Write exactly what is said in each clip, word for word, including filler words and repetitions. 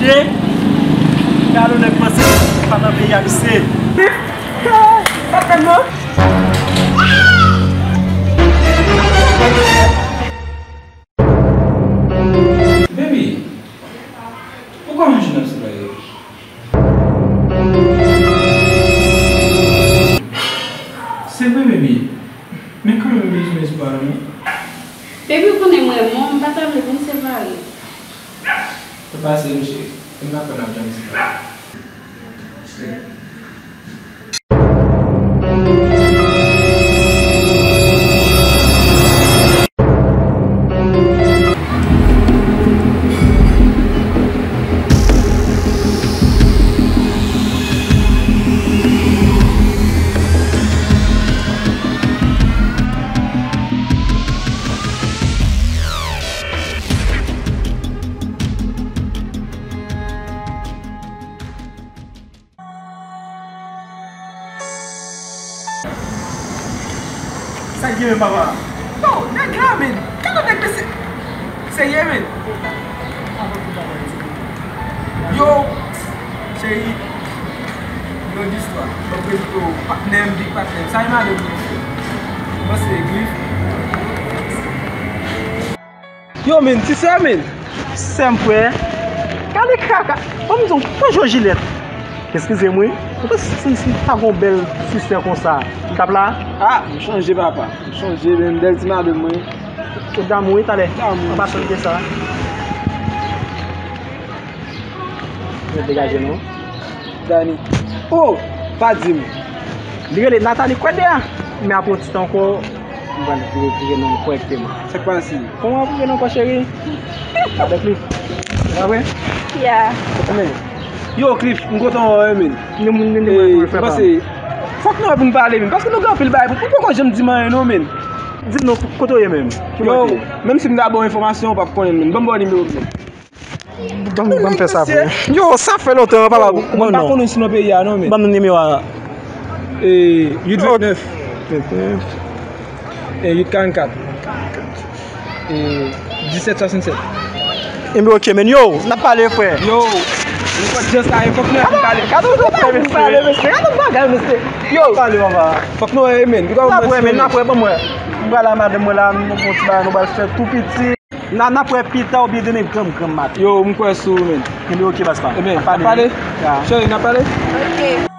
Gade yon nèg panse pa nan peyi a, misye. Baby, poukò w chanje nan soulay yo? Se vre, baby. Men kanmenm, baby, m bezwen espwa, non. Baby, ou konnen m renmen w, m pa ta vle pou n separe. Sa pase, m cheri. M pa kwè n ap janm separe. Sa k gen menm, papa? Yo, nèg la, men. Gade nèg mesye. Serye, men. Yo, cheri. Yon istwa. Mwen prezante w patnè m, big patnè m. Sa e madanm mwen. Mwen se Grif. Yo, men, ti sè, men. Sè m, frè. Gade kaka. Ban m di w, pran jwe jilèt. Eskize m, wi. Ou panse si, si m ta gon bèl ti sè konsa, m t ap la? Ah, m chanje, papa. M chanje, men, bèl ti madanm mwen. Ou damou, wi, talè. Damou. An pa sonje sa. Mwen degaje nou. Dani. Oh, pa di m. Li rele Nathalie Kwèdè a. Men apre yon ti tan ankò, m pral vire, vire non l kòrèkteman. Sa k pase? Kòman w ap vire non kò cheri? Avèk li. Se pa vre? Yeah. Men, yo, Cliff, m kontan wè w, men. Ni moun, ni moun, frè pa m. Fòk nou wè pou n pale, men. Paske nou gen anpil bagay. Ou poko janm di m anyen, non, men. Di m non, kote w ye, men? Yo, menm si m ta ba w enfòmasyon, ou p ap konnen, men. Ban m ba w nimewo, men. Ban m, ban m fè sa pou ou. Yo, sa fè lontan, papa. Ou pa konnen si nan peyi a, non, men. Ban m nimewo a. E, uit vennèf. Vennèf. E, uit karannkat. E, disèt swasannsèt. Enben, ok, men. Yo, n ap pale, frè. Yo, nou fòk jan sa, fòk nou pale. Gade yon bagay, mesye. Gade yon bagay, mesye. Yo. Pale, papa. Fòk nou wè, men. N ap wè, men, n ap wè, ban m wè. M pral la, madanm mwen la, nou pran ti bagay, nou pral fè tou piti. N a, n ap wè pita oubyen demen granm granm maten. Yo, m kwè sou ou, men. Enben, ok, baz pa m. Enben, n ap pale. Ya. Cheri, n ap pale? Ok.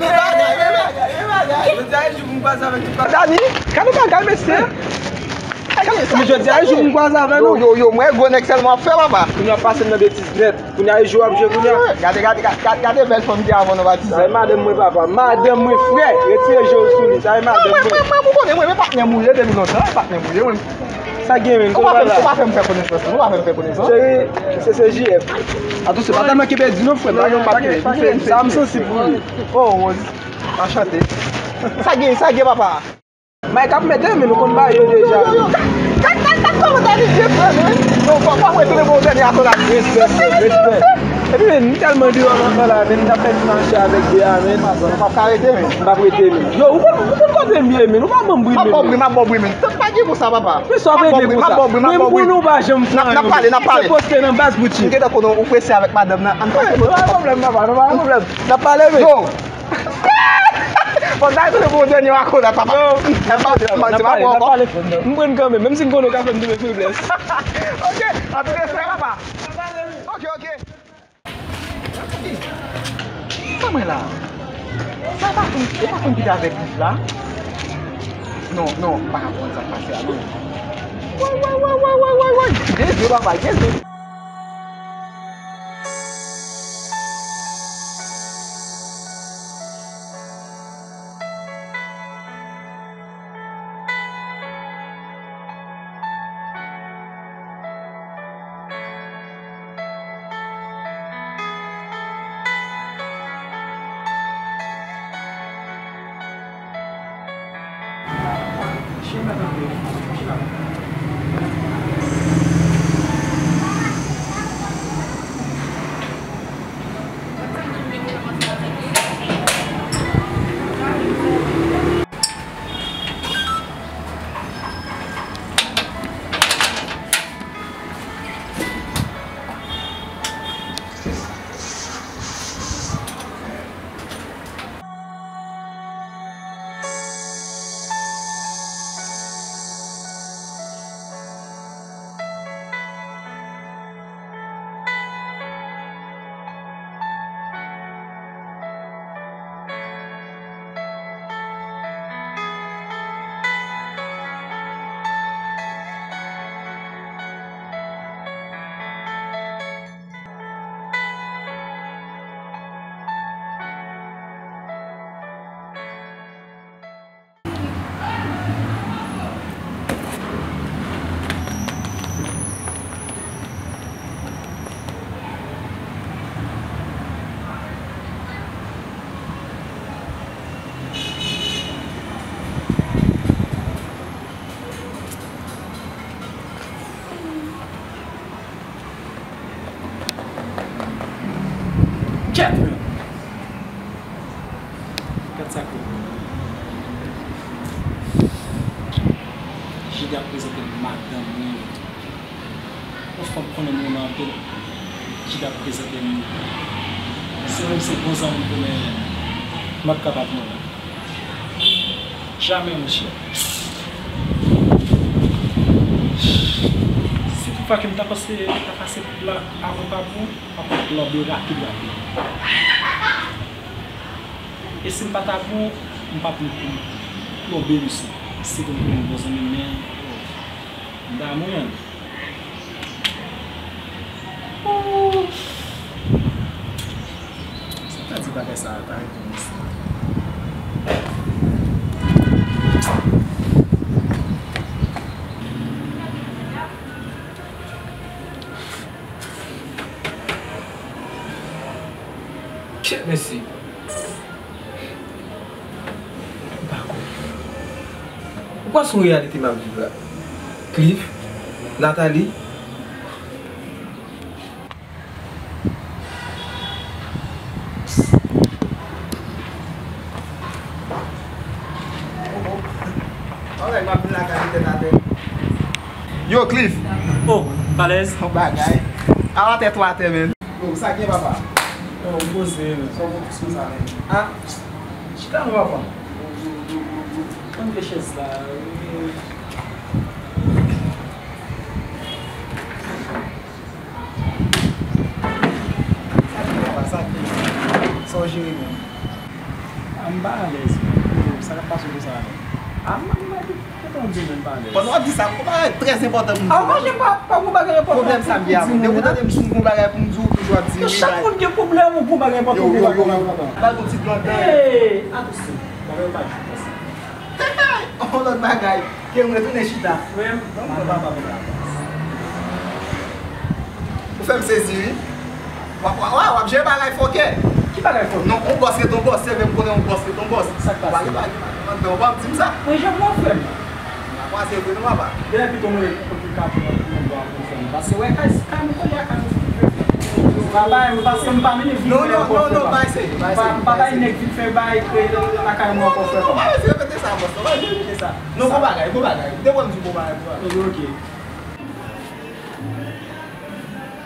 Men bagay, men bagay, men bagay. Jodi a e jou pou m kwaze avèk tout bagay. Dani, gade bagay, mesye. Gade sa. Men jodi a e jou pou m kwaze avèk nou. Yo, yo, yo, mwen gwo nèg sèlman ap fè, papa. Kounye a pase m nan betiz nèt. Kounye a e jou ap jwe kounye a. Gade, gade, gade, gade, gade bèl fanm ki avè nou, Batista. Sa e madanm mwen, papa. Madanm mwen, frè. Retire je w sou li. Sa e madanm mwen. Mwen, mwen, mwen, ou konnen mwen, men patnè m ou ye depi lontan, patnè m ou ye, mwen. Sa gen, men, ou pa fè m, ou pa fè m fè konesans, ou pa fè m fè konesans. Cheri, se, se J F. Atansyon, pa tèlman ki pèdi non, frè m. Pa gen, pa gen, pa gen. Sa m sansib pou li. Oh, Rose. Anchante. Sa gen, sa gen, papa. Mike ap mete, men nou konn bagay yo deja. Yo, yo, yo. Gad, gad, gad kòman Dani byen fè, men. Non, fò, fò mwen tounen bon dènye akò la. Respè, frè, respè. Epi, men, m tèlman deyò nan kò la, men, m t ap fè ti mache avèk de a, men. Ou p ap ka rete, men. M p ap rete, men. Yo, ou konn, ou konn kote m ye, men. Ou pa ban m bri, men. M ap ba w bri, m ap ba w bri, men. Tan pa gen pou sa, papa. Men sa w ap regle konsa? M ap ba w bri, m ap ba w bri. Mwen m pou nou pa janm fè anyen. N ap pale, n ap pale. Se poste nan baz boutik. M gentan konnen ou prese avèk madanm nan. Ann pale. Non, pa gen pwoblèm, papa. Non, pa gen pwoblèm. N ap pale, men. Yo. Bon, sa se pou dènye akolat, papa. Yo. N ap pale, n ap pale, n ap pale. M pran kanmenm, menm si m konnen w ka fè m tounen feblès. Ok, an tou respè, papa. Ok, ok. Sa mwen la. Sa pa konn, e pa konn kite avèk Grif la. Non, non, m pa ka konprann sa k pase a, non. Woy, woy, woy. Jezi, papa, Jezi. Kèt, men! Gad sa k rive. Jide ap prezante m madanm li. Yon fanm konnen m renmen anpil. Jide ap prezante m. Se vre m se bon zanmi l, men m p ap kapab non. Jamè, monchè. Si toutfwa ke m ta pase, ta pase pout la avan pa bon, m ap plonbe rapid, rapid. E si m pa ta bon, m p ap plonbe isit. Si ke m konnen bon zanmi m, men m damou, men. Ooh. Si m ta di bagay sa a, ta rive m isi. Kèt, mesye. M pa kwè. Ou kwè se yon reyalite m ap viv la? Cliff, Nathalie. Yo, Cliff. Oh, Falèz. Yon bagay. A atè, tou atè, men. Yo, sa gen, papa? Yo, m poze, men. Sa w poze konsa, men? Ah, chita non, papa. Pran de chèz la. Sa ki papa, sa ki? Sa w jere menm? Ah, m pa alèz, men. Sa k ap pase w konsa, men? Ah, m, m, m, Pandan w ap di sa, yon bagay trè enpòtan pou m di. Ah, manje pa, pa yon bagay enpòtan. Pwoblèm sa m gen avè w. Depi w tande m sou yon bagay pou m di w, toujou ap di wi. Chak moun gen pwoblèm ou pou bagay enpòtan. Yo, yo, yo, yo. Ba l yon ti blan dan. Hey, atousi. Bagay yo pa jis konsa. Yon lòt bagay. Ke m retounen chita. Frè m, ban m pran papa m la. Ou fè m sezi, wi. W ap, w ap, w ap jere bagay fòkè. Ki bagay fòkè? Non, yon bòs ret yon bòs. Se vre m konnen yon bòs ret yon bòs. Sa k pase? Ou pa gen bagay anndan, ou pa di m sa. Mwen, jan mwen, frè m. N a kwaze vre non, papa. Depi pito mwen, pou ka pou mwen, pou mwen, pou mwen, frè m. Paske, wè, kay, kay mwen kole a kay mwen. Papa, paske m pa mennen vi frè ankò, frè m. Non, non, non, bay serye, bay serye. Pa bay nèg vit fè bay, kreye lakay mwen ankò, frè m. Ou pa bezwen repete sa, bòs, ou pa bezwen repete sa. Non, bon bagay, bon bagay. Ou te wè m di bon bagay, bon bagay. Ok, ok.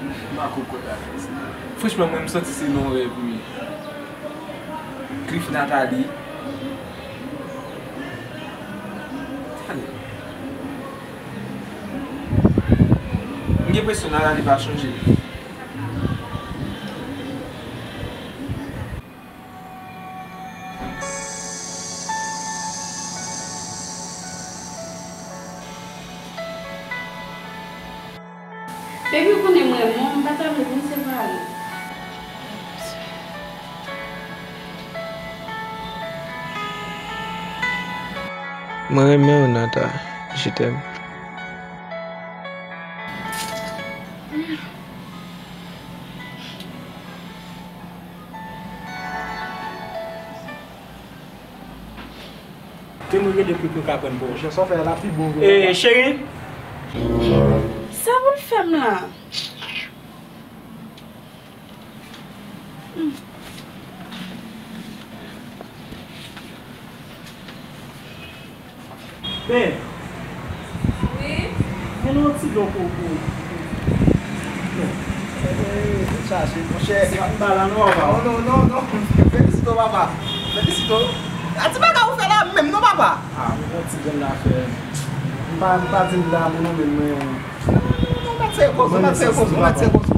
M pa konprann afè sa. Franchman, mwen, m santi se nan yon rèv, wi. Cliff, Nathalie. Tande. M gen enpresyon Nathalie pa chanje. Baby, ou konnen m renmen w, m pa ta vle pou n separe. Mwen renmen w, Nata. Je t'aime. Se mwen rele pou pou ka pran pou. Jan sa fè la pi bon. Eh, cheri. Sa pou l fè m la? Ben, Wi. men yon ti don pou pou. Chaje, monchè. Se yon bala non, papa. Non, non, non, non. Felisito, papa. Felisito. A ti bagay ou fè la menm, non, papa. Ah, yon ti grenn afè. M pa, m pa di m damou non, men mwen. Non, non, non, pa tire koz, pa tire koz, pa tire koz.